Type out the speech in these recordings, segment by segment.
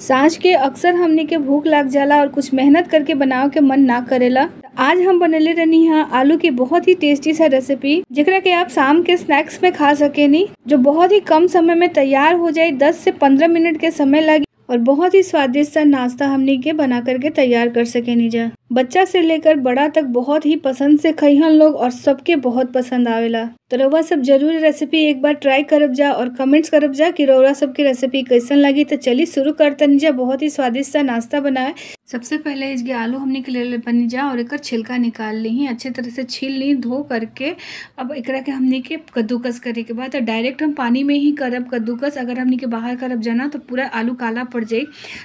साँझ के अक्सर हमनी के भूख लाग जाला और कुछ मेहनत करके बनावे के मन ना करेला। आज हम बनले रहनी है आलू की बहुत ही टेस्टी सा रेसिपी, जेकरा के आप शाम के स्नैक्स में खा सकेनी, जो बहुत ही कम समय में तैयार हो जाए। 10 से 15 मिनट के समय लगी और बहुत ही स्वादिष्ट सा नाश्ता हमनी के बना करके तैयार कर सकेनी जा। बच्चा से लेकर बड़ा तक बहुत ही पसंद से खइहन लोग और सबके बहुत पसंद आवेला। तो रउआ सब जरूर रेसिपी एक बार ट्राई करब जा और कमेंट्स करब जा कि रउआ सबकी रेसिपी कैसन लगी। तो चलिए शुरू करतनी जा बहुत ही स्वादिष्ट सा नाश्ता बनाए। सबसे पहले इसके आलू हमने के ले बनी जा और एक छिलका निकाल ली, अच्छे तरह से छील ली धो करके। अब एकरा के हमने के कद्दूकस करे के बाद डायरेक्ट हम पानी में ही करब कद्दूकस। अगर हमने के बाहर करब जाना तो पूरा आलू काला पड़ जाए,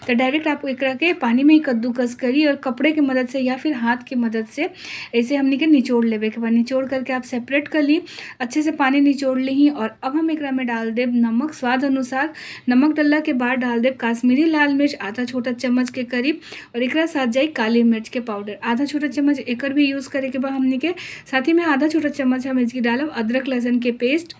तो डायरेक्ट आप एकरा के पानी में ही कद्दूकस करी और कपड़े के मदद से या फिर हाथ के मदद से ऐसे हमने के निचोड़ लेवे के बाद निचोड़ करके आप सेपरेट कर ली, अच्छे से पानी निचोड़ ली। और अब हम एकरा में डाल देब नमक स्वाद अनुसार। नमक डालला के बाद डाल देब काश्मीरी लाल मिर्च आधा छोटा चम्मच के करीब और एकरा साथ जाई काली मिर्च के पाउडर आधा छोटा चम्मच एकर भी यूज़ करे के बाद हमने के साथ ही में आधा छोटा चम्मच हम इसकी डालब अदरक लहसुन के पेस्ट।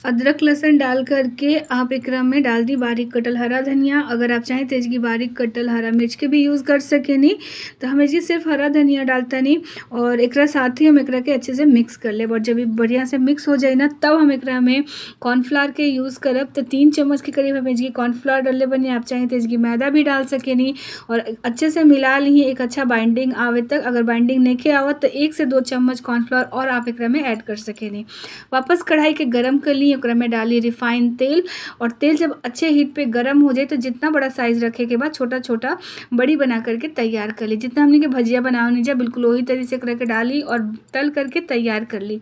अदरक लहसुन डाल करके आप एकरा में डाल दी बारीक कटल हरा धनिया। अगर आप चाहें तो इसकी बारीक कटल हरा मिर्च के भी यूज़ कर सकेनी। तो हम इसकी सिर्फ हरा धनिया डालता नहीं और एकरा साथ ही हम एकरा के अच्छे से मिक्स कर लेब। और जब ये बढ़िया से मिक्स हो जाए ना तब हम एकरा में कॉर्नफ्लावर के यूज़ करब। तो 3 चम्मच के करीब हम इसकी कॉर्नफ्लावर डाले बनी। आप चाहें तो इसकी मैदा भी डाल सकेनी और अच्छे से मिला ली एक अच्छा बाइंडिंग आवे तक। अगर बाइंडिंग नहीं आवत तो 1 से 2 चम्मच कॉर्नफ्लावर और आप एकरा में ऐड कर सकेनी। वापस कढ़ाई के गर्म कर ली, ओकरा में डाली रिफाइन तेल और तेल जब अच्छे हीट पे गर्म हो जाए तो जितना बड़ा साइज़ रखे के बाद छोटा छोटा बड़ी बना करके तैयार कर ली। जितना हमने के भजिया बनावनी जा बिल्कुल वही तरीके से करके डाली और तल करके तैयार कर ली।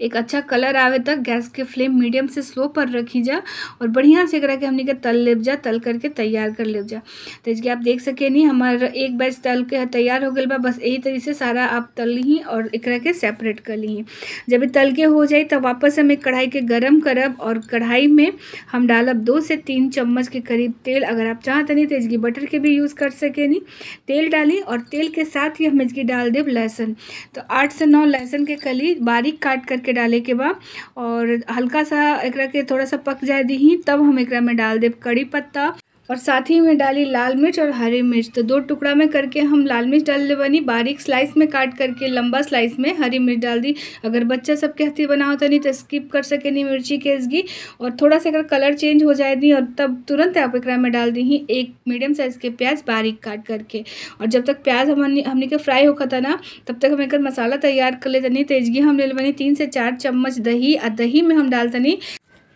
एक अच्छा कलर आवे तक गैस के फ्लेम मीडियम से स्लो पर रखी जा और बढ़िया से एकरा के हमनी के तल लेब जा, तल करके तैयार कर लेब जा। तो इसके आप देख सके नहीं हमारा एक बैच तल के तैयार हो गया बा। बस यही तरीके से सारा आप तल ली और एकरा के सेपरेट कर ली। जब ये तल के हो जाए तब वापस हम एक कढ़ाई के गर्म करब और कढ़ाई में हम डालब 2 से 3 चम्मच के करीब तेल। अगर आप चाहते नहीं तो इसकी बटर के भी यूज़ कर सके नहीं। तेल डाली और तेल के साथ ही हम इसकी डाल देब लहसुन। तो 8 से 9 लहसुन के कली बारीक काट करके डाले के बाद और हल्का सा एकरा के थोड़ा सा पक जाए दी तब हम एकरा में डाल देब कड़ी पत्ता और साथ ही में डाली लाल मिर्च और हरी मिर्च। तो 2 टुकड़ा में करके हम लाल मिर्च डाल ले बनी, बारीक स्लाइस में काट करके लंबा स्लाइस में हरी मिर्च डाल दी। अगर बच्चा सब के हथी बनाओ तो नहीं तो स्किप कर सके नहीं मिर्ची के इसकी। और थोड़ा सा अगर कलर चेंज हो जाए दी और तब तुरंत आप एकरा में डाल दी एक मीडियम साइज़ के प्याज बारीक काट करके। और जब तक प्याज हमने के फ्राई होता ना तब तक हम एक मसाला तैयार कर लेते नहीं। तो इसकी हम ले बनी 3 से 4 चम्मच दही और दही में हम डालते नहीं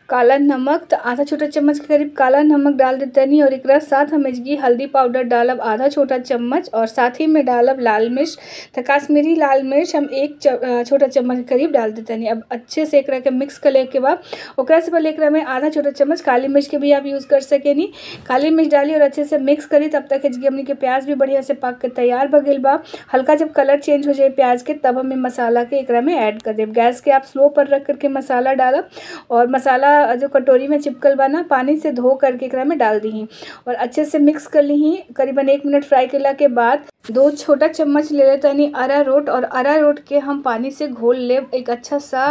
काला नमक। तो आधा छोटा चम्मच के करीब काला नमक डाल देते नहीं और एकरा साथ हम इसकी हल्दी पाउडर डालब आधा छोटा चम्मच और साथ ही में डालब लाल मिर्च। तो काश्मीरी लाल मिर्च हम 1 छोटा चम्मच के करीब डाल देते नहीं। अब अच्छे से एकरा के मिक्स कर ले के बाद ओकरा से पहले एकरा में आधा छोटा चम्मच काली मिर्च के भी आप यूज़ कर सकेनी। काली मिर्च डाली और अच्छे से मिक्स करी। तब तक इसकी हमने के प्याज भी बढ़िया से पक के तैयार भ गइल बा। हल्का जब कलर चेंज हो जाए प्याज के तब हमें मसाला के एकरा में ऐड कर देब। गैस के आप स्लो पर रख करके मसाला डालब और मसाला जो कटोरी में चिपकल बा ना पानी से धो करके एकरा में डाल दी और अच्छे से मिक्स कर ली। करीबन 1 मिनट फ्राई करला के बाद 2 छोटा चम्मच ले लेते यानी अरारोट और अरारोट के हम पानी से घोल ले एक अच्छा सा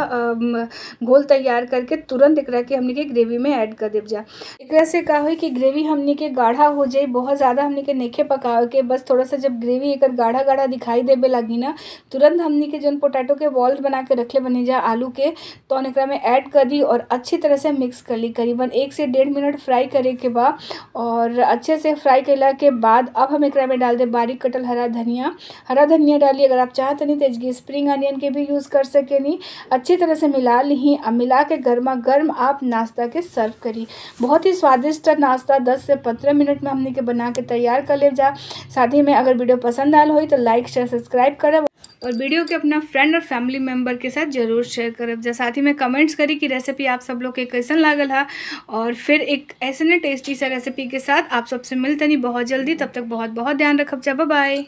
घोल तैयार करके तुरंत एकरा के हमने के ग्रेवी में ऐड कर देब जा। एकरा से का होई कि ग्रेवी हमने के गाढ़ा हो जाए, बहुत ज़्यादा हमने के नइखे पकावे के, बस थोड़ा सा जब ग्रेवी एकर गाढ़ा गाढ़ा दिखाई देवे लगी ना तुरंत हमने के जौन पोटैटो के बॉल्स बना के रखले बनी जा आलू के तो एकरा में ऐड कर दी और अच्छी तरह से मिक्स कर ली। करीबन 1 से 1.5 मिनट फ्राई करे के बाद और अच्छे से फ्राई करला के बाद अब हम एकरा में डाल दे बारीक कटल हरा धनिया। हरा धनिया डाली, अगर आप चाहते नहीं तो इसकी स्प्रिंग अनियन के भी यूज़ कर सकेनी। अच्छी तरह से मिला ली। अब मिला के गर्मा गर्म आप नाश्ता के सर्व करी। बहुत ही स्वादिष्ट नाश्ता 10 से 15 मिनट में हमने के बना के तैयार कर ले जा। साथ ही में अगर वीडियो पसंद आयल हो तो लाइक शेयर सब्सक्राइब करब और वीडियो के अपना फ्रेंड और फैमिली मेम्बर के साथ जरूर शेयर करब जा। साथ ही में कमेंट्स करी कि रेसिपी आप सब लोग के कैसन लागल है। और फिर एक ऐसे टेस्टी सा रेसिपी के साथ आप सबसे मिलते नहीं बहुत जल्दी। तब तक बहुत बहुत ध्यान रखब जा। बाय।